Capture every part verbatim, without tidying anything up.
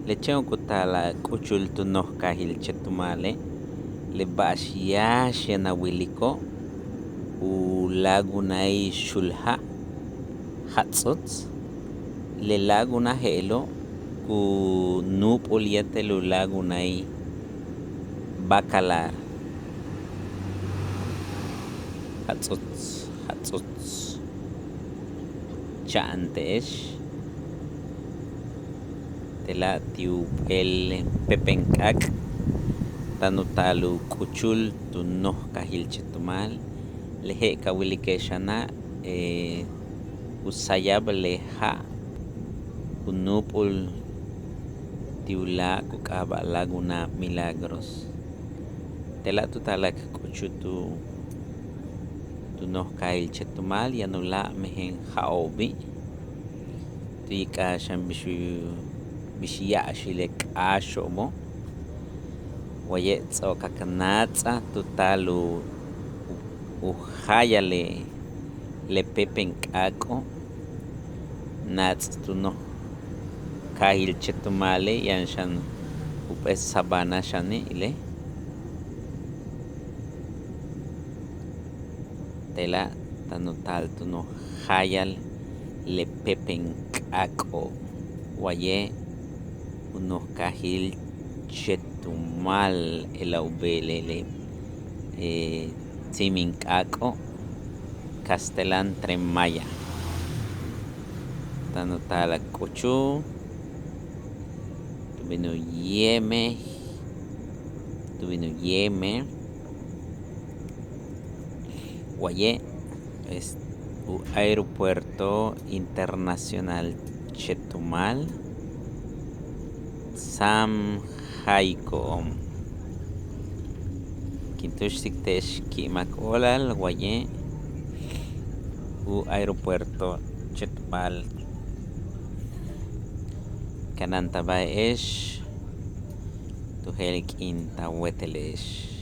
Le chéen ku taal a k'uchul tu noj kaajil Chetumale', le ba'ax yáax yaan a wiliko'ob, u laguna Xulja', Jats'uts. Le laguna je'elo' ku nuup'ul yéetel u laguna Bacalar, Jats'uts, Jats'uts. Cha'ante'ex te'ela' ti' u p'éel péepen k'aak' táan u taal u k'uchul tu noj kaajil Chetumal. Le je'el ka wilike'ex xana', u sayab le ja' ku nuup'ul ti' u láak' ku k'aaba' laguna Milagros. Te'ela' tu taal k k'uchul tu noj kaajil Chetumal, yaan uláak' mejen ja'o'obi'. Tu yi'ik'aj xan bix u bix ya'axil le k'áaxo'obo'. Waye' ts'o'ok k náats'aj tu taal u jayal le péepen k'aak'o', náats' tu noj kaajil Chetumale', yaan xan jump'éel sabana xane' ile'. Te'ela' táan u taal tu noj jayal le péepen k'aak'o', waye' u noj kaajil Chetumal, je'ela' u beelel le tsimin k'aak'o', kastelán Tren Maya. Táan u taal k k'uchul tu bin u yéemel, tu bin u yéemel. Waye' es u Aeropuerto Internacional Chetumal, San Jaico'on. Kin túuxtik te'ex ki'imak óolal, waye' u Aeropuerto Chetumal. Kanáantaba'ex tu je'el k'iin ta wéetele'ex.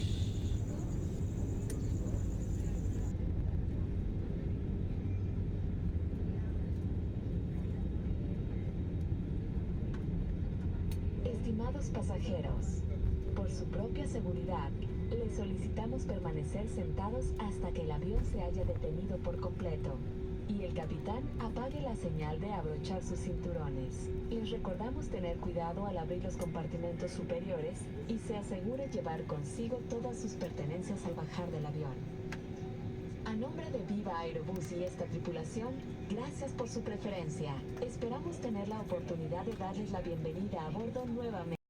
Estimados pasajeros, por su propia seguridad, les solicitamos permanecer sentados hasta que el avión se haya detenido por completo y el capitán apague la señal de abrochar sus cinturones. Les recordamos tener cuidado al abrir los compartimentos superiores y se asegure llevar consigo todas sus pertenencias al bajar del avión. A nombre de Viva Aerobús y esta tripulación, gracias por su preferencia. Esperamos tener la oportunidad de darles la bienvenida a bordo nuevamente.